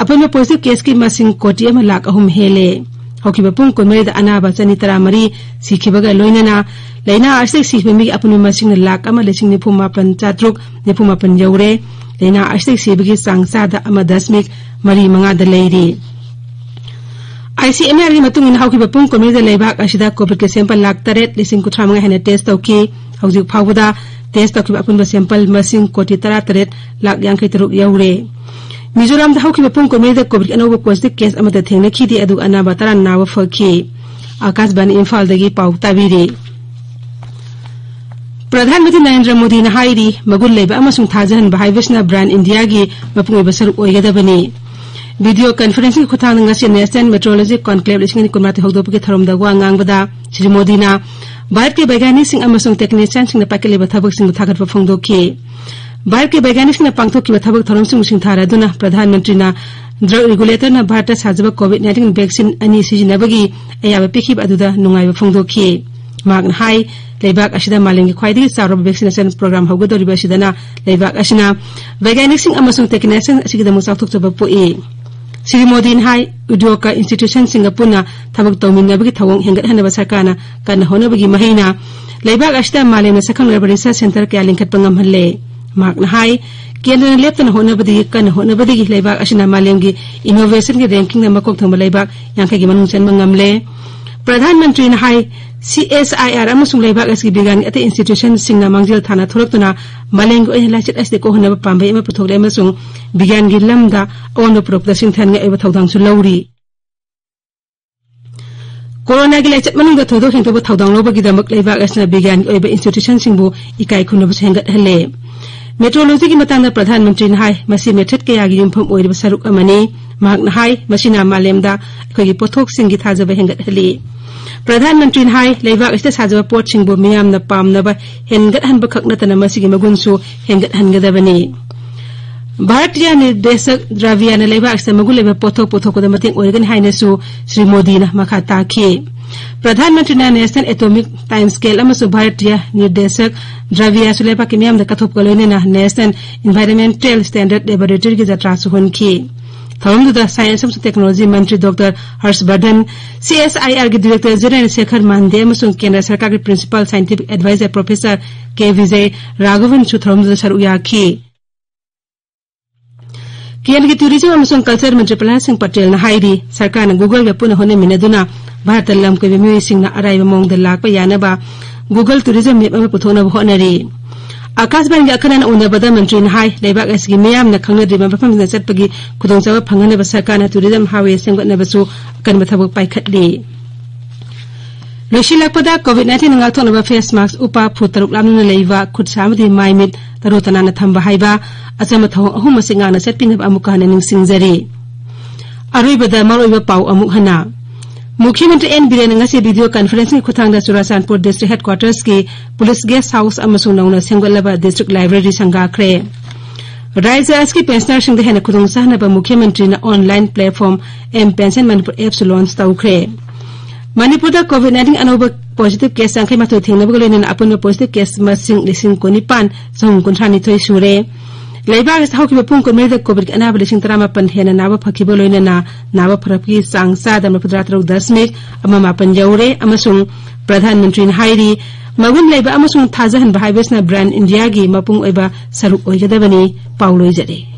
ꯑꯄꯨꯟꯕ positive case ꯀꯤ ꯃꯁꯤꯡ ꯀꯣꯇꯤ ꯑꯃ ꯂꯥꯈ ꯑꯍꯨꯝ ꯍꯦꯜꯂꯦ꯫ ꯍꯧꯈꯤꯕ ꯄꯨꯡ ꯀꯨꯟꯃꯔꯤꯗ ꯑꯅꯥꯕ ꯆꯅꯤ ꯇꯔꯥ ꯃꯔꯤ ꯁꯤꯈꯤꯕꯒ ꯂꯣꯏꯅꯅ ꯂꯥꯏꯅꯥ ꯑꯁꯤꯗꯒꯤ ꯁꯤꯈꯤꯕ ꯃꯤꯒꯤ ꯑꯄꯨꯟꯕ ꯃꯁꯤꯡꯅ ꯂꯥꯈ ꯑꯃ ꯂꯤꯁꯤꯡ ꯅꯤꯐꯨ ꯃꯥꯄꯟ ꯆꯥꯇ꯭ꯔꯨꯛ ꯅꯤꯐꯨ ꯃꯥꯄꯟ ꯌꯧꯔꯦ꯫ ꯂꯥꯏꯅꯥ ꯑꯁꯤꯗꯒꯤ ꯁꯤꯕꯒꯤ ꯆꯥꯡ ꯆꯥꯗ ꯑꯃ ꯗꯁꯃꯤꯛ ꯃꯔꯤ ꯃꯉꯥꯗ ꯂꯩꯔꯤ꯫ ICMR ꯒꯤ ꯃꯇꯨꯡ ꯏꯟꯅ ꯍꯧꯈꯤꯕ ꯄꯨꯡ ꯀꯨꯟꯃꯔꯤꯗ ꯂꯩꯕꯥꯛ ꯑꯁꯤꯗ COVID ꯀꯤ sample ꯂꯥꯈ ꯇꯔꯦꯠ ꯂꯤꯁꯤꯡ ꯀꯨꯟꯊ꯭ꯔꯥ ꯃꯉꯥ ꯍꯦꯟꯅ test ꯇꯧꯈꯤ꯫ ꯍꯧꯖꯤꯛ ꯐꯥꯎꯕꯗ test ꯇꯧꯈꯤꯕ ꯑꯄꯨꯟꯕ sample ꯃꯁꯤꯡ ꯀꯣꯇꯤ ꯇꯔꯥ ꯇꯔꯦꯠ ꯂꯥꯈ ꯌꯥꯡꯈꯩ ꯇꯔꯨꯛ ꯌꯧꯔꯦ꯫ ꯃꯤꯖꯣꯔꯥꯝꯗ ꯍꯧꯈꯤꯕ ꯄꯨꯡ ꯀꯨꯟꯃꯔꯤꯗ COVID ꯑꯅꯧꯕ positive case ꯑꯃꯠꯇ ꯊꯦꯡꯅꯈꯤꯗꯦ, ꯑꯗꯨꯒ ꯑꯅꯥꯕ ꯇꯔꯥ ꯅꯥꯕ ꯐꯈꯤ꯫ ꯑꯥꯀꯥꯁꯕꯥꯅꯤ ꯏꯝꯐꯥꯜꯗꯒꯤ ꯄꯥꯎ ꯇꯥꯕꯤꯔꯤ꯫ ꯄ꯭ꯔꯙꯥꯟ ꯃꯟꯇ꯭ꯔꯤ ꯅꯔꯦꯟꯗ꯭ꯔ ꯃꯣꯗꯤꯅ ꯍꯥꯏꯔꯤ, ꯃꯒꯨꯟ ꯂꯩꯕ ꯑꯃꯁꯨꯡ ꯊꯥꯖꯍꯟꯕ ꯍꯥꯏꯕꯁꯤꯅ brand India ꯒꯤ ꯃꯄꯨꯡ ꯑꯣꯏꯕ ꯁꯔꯨꯛ ꯑꯣꯏꯒꯗꯕꯅꯤ꯫ Video conference ꯀꯤ ꯈꯨꯠꯊꯥꯡꯗ ꯉꯁꯤ National Meteorology Conclave ꯂꯤꯁꯤꯡ ꯑꯅꯤ ꯀꯨꯟꯃꯥꯊꯣꯏ ꯍꯧꯗꯣꯛꯄꯒꯤ ꯊꯧꯔꯝꯗ ꯋꯥ ꯉꯥꯡꯕꯗ ꯁ꯭ꯔꯤ ꯃꯣꯗꯤꯅ ꯚꯥꯔꯠꯀꯤ ꯕꯩꯒ꯭ꯌꯥꯅꯤꯛꯁꯤꯡ ꯑꯃꯁꯨꯡ technician ꯁꯤꯡꯅ ꯄꯥꯏꯈꯠꯂꯤꯕ ꯊꯕꯛꯁꯤꯡꯕꯨ ꯊꯥꯒꯠꯄ ꯐꯣꯡꯗꯣꯛꯈꯤ꯫ ꯚꯥꯔꯠꯀꯤ ꯕꯩꯒ꯭ꯌꯥꯅꯤꯛꯁꯤꯡꯅ ꯄꯥꯡꯊꯣꯛꯈꯤꯕ ꯊꯕꯛ ꯊꯧꯔꯝꯁꯤꯡꯕꯨ ꯁꯤꯡꯊꯥꯔꯗꯨꯅ ꯄ꯭ꯔꯙꯥꯟ ꯃꯟꯇ꯭ꯔꯤꯅ drug regulator ꯅ ꯚꯥꯔꯠꯇ ꯁꯥꯖꯕ COVID nineteen vaccine ꯑꯅꯤ ꯁꯤꯖꯤꯟꯅꯕꯒꯤ ꯑꯌꯥꯕ ꯄꯤꯈꯤꯕ ꯑꯗꯨꯗ ꯅꯨꯡꯉꯥꯏꯕ ꯐꯣꯡꯗꯣꯛꯈꯤ꯫ ꯃꯍꯥꯛꯅ ꯍꯥꯏ, ꯂꯩꯕꯥꯛ ꯑꯁꯤꯗ ꯃꯥꯂꯦꯝꯒꯤ ꯈ꯭ꯋꯥꯏꯗꯒꯤ ꯆꯥꯎꯔꯕ vaccination program ꯍꯧꯒꯗꯧꯔꯤꯕ ꯑꯁꯤꯗꯅ ꯂꯩꯕꯥꯛ ꯑꯁꯤꯅ ꯕꯩꯒ꯭ꯌꯥꯅꯤꯛꯁꯤꯡ ꯑꯃꯁꯨꯡ technician ꯑꯁꯤꯒꯤꯗꯃꯛ ꯆꯥꯎꯊꯣꯛꯆꯕ ꯄꯣꯛꯏ꯫ ꯁ꯭ꯔꯤ ꯃꯣꯗꯤꯅ ꯍꯥꯏ, ꯎꯗ꯭ꯌꯣꯒ institution ꯁꯤꯡꯒ ꯄꯨꯟꯅ ꯊꯕꯛ ꯇꯧꯃꯤꯟꯅꯕꯒꯤ ꯊꯧꯑꯣꯡ ꯍꯦꯟꯒꯠꯍꯟꯅꯕ ꯁꯔꯀꯥꯔꯅ ꯀꯟꯅ ꯍꯣꯠꯅꯕꯒꯤ ꯃꯍꯩꯅ ꯂꯩꯕꯥꯛ ꯑꯁꯤꯗ ꯃꯥꯂꯦꯝꯅ ꯁꯛꯈꯪꯅꯔꯕ research centre ꯀꯌꯥ ꯂꯤꯡꯈꯠꯄ ꯉꯝꯍꯜꯂꯦ꯫ ꯃꯍꯥꯛꯅ ꯍꯥꯏ, ꯀꯦꯟꯗ꯭ꯔꯅ ꯂꯦꯞꯇꯅ ꯍꯣꯠꯅꯕꯗꯒꯤ, ꯀꯟꯅ ꯍꯣꯠꯅꯕꯗꯒꯤ ꯂꯩꯕꯥꯛ ꯑꯁꯤꯅ ꯃꯥꯂꯦꯝꯒꯤ innovation ꯒꯤ ranking ꯗ ꯃꯀꯣꯛ ꯊꯣꯡꯕ ꯂꯩꯕꯥꯛ ꯌꯥꯡꯈꯩꯒꯤ ꯃꯅꯨꯡ ꯆꯟꯕ ꯉꯝꯂꯦ꯫ ꯄ꯭ꯔꯙꯥꯟ ꯃꯟꯇ꯭ꯔꯤꯅ ꯍꯥꯏ, C S I R ꯑꯃꯁꯨꯡ ꯂꯩꯕꯥꯛ ꯑꯁꯤꯒꯤ ꯕꯤꯒ꯭ꯌꯥꯟꯒꯤ ꯑꯇꯩ institution ꯁꯤꯡꯅ ꯃꯥꯡꯖꯤꯜ ꯊꯥꯅ ꯊꯣꯛꯂꯛꯇꯨꯅ ꯃꯥꯂꯦꯝꯒꯤ ꯑꯣꯏꯅ ꯂꯥꯏꯆꯠ ꯑꯁꯤꯗ ꯀꯣꯛꯍꯟꯅꯕ ꯄꯥꯝꯕꯩ ꯑꯃ ꯄꯨꯊꯣꯛꯂꯦ ꯑꯃꯁꯨꯡ ꯕꯤꯒ꯭ꯌꯥꯟꯒꯤ ꯂꯝꯗ ꯑꯑꯣꯟꯕ ꯄꯨꯔꯛꯄꯗ ꯁꯤꯡꯊꯥꯅꯤꯡꯉꯥꯏ ꯑꯣꯏꯕ ꯊꯧꯗꯥꯡꯁꯨ ꯂꯧꯔꯤ꯫ ꯀꯣꯔꯣꯅꯥꯒꯤ ꯂꯥꯏꯆꯠ ꯃꯅꯨꯡꯗ ꯊꯣꯏꯗꯣꯛ ꯍꯦꯟꯗꯣꯛꯄ ꯊꯧꯗꯥꯡ ꯂꯧꯕꯒꯤꯗꯃꯛ ꯂꯩꯕꯥꯛ ꯑꯁꯤꯅ ꯕꯤꯒ꯭ꯌꯥꯟꯒꯤ ꯑꯣꯏꯕ institution ꯁꯤꯡꯕꯨ ꯏꯀꯥꯏ ꯈꯨꯝꯅꯕꯁꯨ ꯍꯦꯟꯒꯠꯍꯜꯂꯦ꯫ Meteorology ꯒꯤ ꯃꯇꯥꯡꯗ ꯄ꯭ꯔꯙꯥꯟ ꯃꯟꯇ꯭ꯔꯤꯅ ꯍꯥꯏ, ꯃꯁꯤ method ꯀꯌꯥꯒꯤ ꯌꯨꯝꯐꯝ ꯑꯣꯏꯔꯤꯕ ꯁꯔꯨꯛ ꯑꯃꯅꯤ꯫ ꯃꯍꯥꯛꯅ ꯍꯥꯏ, ꯃꯁꯤꯅ ꯃꯥꯂꯦꯝꯗ ꯑꯩꯈꯣꯏꯒꯤ ꯄꯣꯠꯊꯣꯛꯁꯤꯡꯒꯤ ꯊꯥꯖꯕ ꯍꯦꯟꯒꯠꯍꯜꯂꯤ꯫ ꯄ꯭ꯔꯙꯥꯟ ꯃꯟꯇ꯭ꯔꯤꯅ ꯍꯥꯏ, ꯂꯩꯕꯥꯛ ꯑꯁꯤꯗ ꯁꯥꯖꯕ ꯄꯣꯠꯁꯤꯡꯕꯨ ꯃꯤꯌꯥꯝꯅ ꯄꯥꯝꯅꯕ ꯍꯦꯟꯒꯠꯍꯟꯕ ꯈꯛ ꯅꯠꯇꯅ ꯃꯁꯤꯒꯤ ꯃꯒꯨꯟꯁꯨ ꯍꯦꯟꯒꯠꯍꯟꯒꯗꯕꯅꯤ꯫ ꯚꯥꯔꯇꯤꯌꯥ ꯅꯤꯔꯗꯦꯁꯛ ꯗ꯭ꯔꯕ꯭ꯌꯥꯅ ꯂꯩꯕꯥꯛ ꯑꯁꯤꯗ ꯃꯒꯨꯟ ꯂꯩꯕ ꯄꯣꯠꯊꯣꯛ ꯄꯨꯊꯣꯛꯄꯗ ꯃꯇꯦꯡ ꯑꯣꯏꯔꯒꯅꯤ ꯍꯥꯏꯅꯁꯨ ꯁ꯭ꯔꯤ ꯃꯣꯗꯤꯅ ꯃꯈꯥ ꯇꯥꯈꯤ꯫ ꯄ꯭ꯔꯙꯥꯟ ꯃꯟꯇ꯭ꯔꯤꯅ National Atomic Time Scale ꯑꯃꯁꯨꯡ ꯚꯥꯔꯇꯤꯌꯥ ꯅꯤꯔꯗꯦꯁꯛ ꯗ꯭ꯔꯕ꯭ꯌꯥꯁꯨ ꯂꯩꯕꯥꯛꯀꯤ ꯃꯤꯌꯥꯝꯗ ꯀꯠꯊꯣꯛꯄꯒ ꯂꯣꯏꯅꯅ National Environmental Standard Laboratory ꯒꯤ ꯖꯇ꯭ꯔꯥꯁꯨ ꯍꯣꯟꯈꯤ꯫ ꯊꯧꯔꯝꯗꯨꯗ Science ꯑꯃꯁꯨꯡ Technology ꯃꯟꯇ꯭ꯔꯤ doctor Harsh Vardhan, C S I R ꯒꯤ Director General ꯁꯦꯈꯔ ꯃꯥꯟꯗꯦ ꯑꯃꯁꯨꯡ ꯀꯦꯟꯗ꯭ꯔ ꯁꯔꯀꯥꯔꯒꯤ Principal Scientific Advisor Professor ꯀꯦ ꯕꯤꯖꯌ ꯔꯥꯘꯋꯟꯁꯨ ꯊꯧꯔꯝꯗꯨꯗ ꯁꯔꯨꯛ ꯌꯥꯈꯤ꯫ ꯀꯦꯟꯗ꯭ꯔꯒꯤ Tourism ꯑꯃꯁꯨꯡ Culture ꯃꯟꯇ꯭ꯔꯤ ꯄ꯭ꯔꯍꯂꯥꯗ ꯁꯤꯡ ꯄꯇꯦꯜꯅ ꯍꯥꯏꯔꯤ, ꯁꯔꯀꯥꯔꯅ Google ꯒ ꯄꯨꯟꯅ ꯍꯣꯠꯅꯃꯤꯟꯅꯗꯨꯅ ꯚꯥꯔꯠꯇ ꯂꯝ ꯀꯣꯏꯕ ꯃꯤꯑꯣꯏꯁꯤꯡꯅ ꯑꯔꯥꯏꯕ ꯃꯑꯣꯡꯗ ꯂꯥꯛꯄ ꯌꯥꯅꯕ Google Tourism Map ꯑꯃ ꯄꯨꯊꯣꯛꯅꯕ ꯍꯣꯠꯅꯔꯤ꯫ ꯑꯀꯥꯁꯕꯥꯅꯤꯒ ꯑꯈꯟꯅꯅ ꯎꯅꯕꯗ ꯃꯟꯇ꯭ꯔꯤꯅ ꯍꯥꯏ, ꯂꯩꯕꯥꯛ ꯑꯁꯤꯒꯤ ꯃꯤꯌꯥꯝꯅ ꯈꯪꯅꯗ꯭ꯔꯤꯕ ꯃꯐꯝꯁꯤꯡꯗ ꯆꯠꯄꯒꯤ ꯈꯨꯗꯣꯡꯆꯥꯕ ꯐꯪꯍꯟꯅꯕ ꯁꯔꯀꯥꯔꯅ Tourism Highway ꯁꯦꯝꯒꯠꯅꯕꯁꯨ ꯑꯀꯟꯕ ꯊꯕꯛ ꯄꯥꯏꯈꯠꯂꯤ꯫ ꯂꯣꯏꯁꯤꯜꯂꯛꯄꯗ COVID nineteen ꯉꯥꯛꯊꯣꯛꯅꯕ face mask ꯎꯞꯄ, ꯐꯨꯠ ꯇꯔꯨꯛ ꯂꯥꯞꯅꯅ ꯂꯩꯕ, ꯈꯨꯠ ꯁꯥ ꯑꯃꯗꯤ ꯃꯥꯏ ꯃꯤꯠ ꯇꯔꯨ ꯇꯅꯥꯟꯅ ꯊꯝꯕ ꯍꯥꯏꯕ ꯑꯆꯝꯕ ꯊꯧꯑꯣꯡ ꯑꯍꯨꯝ ꯑꯁꯤ ꯉꯥꯛꯅ ꯆꯠꯄꯤꯅꯕ ꯑꯃꯨꯛꯀ ꯍꯟꯅ ꯅꯤꯡꯁꯤꯡꯖꯔꯤ꯫ ꯑꯔꯣꯏꯕꯗ ꯃꯔꯨꯑꯣꯏꯕ ꯄꯥꯎ ꯑꯃꯨꯛ ꯍꯟꯅ꯫ ꯃꯨꯈ꯭ꯌ ꯃꯟꯇ꯭ꯔꯤ ꯑꯦꯟ ꯕꯤꯔꯦꯟꯅ ꯉꯁꯤ video conferencing ꯒꯤ ꯈꯨꯠꯊꯥꯡꯗ ꯆꯨꯔꯥꯆꯥꯟꯄꯨꯔ district headquarters ꯀꯤ police guest house ꯑꯃꯁꯨꯡ ꯅꯧꯅ ꯁꯦꯝꯒꯠꯂꯕ district library ꯁꯪꯒꯥꯈ꯭ꯔꯦ꯫ ꯔꯥꯖ꯭ꯌ ꯑꯁꯤꯒꯤ pensioner ꯁꯤꯡꯗ ꯍꯦꯟꯅ ꯈꯨꯗꯣꯡ ꯆꯥꯍꯟꯅꯕ ꯃꯨꯈ꯭ꯌ ꯃꯟꯇ꯭ꯔꯤꯅ online platform M Pension Manipur app ꯁꯨ launch ꯇꯧꯈ꯭ꯔꯦ꯫ ꯃꯅꯤꯄꯨꯔꯗ COVID nineteen ꯑꯅꯧꯕ positive case ꯌꯥꯡꯈꯩ ꯃꯥꯊꯣꯏ ꯊꯦꯡꯅꯕꯒ ꯂꯣꯏꯅꯅ ꯑꯄꯨꯟꯕ positive case ꯃꯁꯤꯡ ꯂꯤꯁꯤꯡ ꯀꯨꯟꯅꯤꯄꯥꯟ ꯆꯍꯨꯝ ꯀꯨꯟꯊ꯭ꯔꯥ ꯅꯤꯊꯣꯏ ꯁꯨꯔꯦ꯫ ꯂꯩꯕꯥꯛ ꯑꯁꯤꯗ ꯍꯧꯈꯤꯕ ꯄꯨꯡ ꯀꯨꯟꯃꯔꯤꯗ COVID ꯀꯤ ꯑꯅꯥꯕ ꯂꯤꯁꯤꯡ ꯇꯔꯥꯃꯥꯄꯟ ꯍꯦꯟꯅ ꯅꯥꯕ ꯐꯈꯤꯕ ꯂꯣꯏꯅꯅ ꯅꯥꯕ ꯐꯔꯛꯄꯒꯤ ꯆꯥꯡ ꯆꯥꯗ ꯃꯔꯤꯐꯨꯇꯔꯥ ꯇꯔꯨꯛ ꯗꯁꯃꯤꯛ ꯑꯃ ꯃꯥꯄꯟ ꯌꯧꯔꯦ ꯑꯃꯁꯨꯡ ꯄ꯭ꯔꯙꯥꯟ ꯃꯟꯇ꯭ꯔꯤꯅ ꯍꯥꯏꯔꯤ, ꯃꯒꯨꯟ ꯂꯩꯕ ꯑꯃꯁꯨꯡ ꯊꯥꯖꯍꯟꯕ ꯍꯥꯏꯕꯁꯤꯅ brand Indiaꯒꯤ ꯃꯄꯨꯡ ꯑꯣꯏꯕ ꯁꯔꯨꯛ ꯑꯣꯏꯒꯗꯕꯅꯤ꯫ ꯄꯥꯎ ꯂꯣꯏꯖꯔꯦ꯫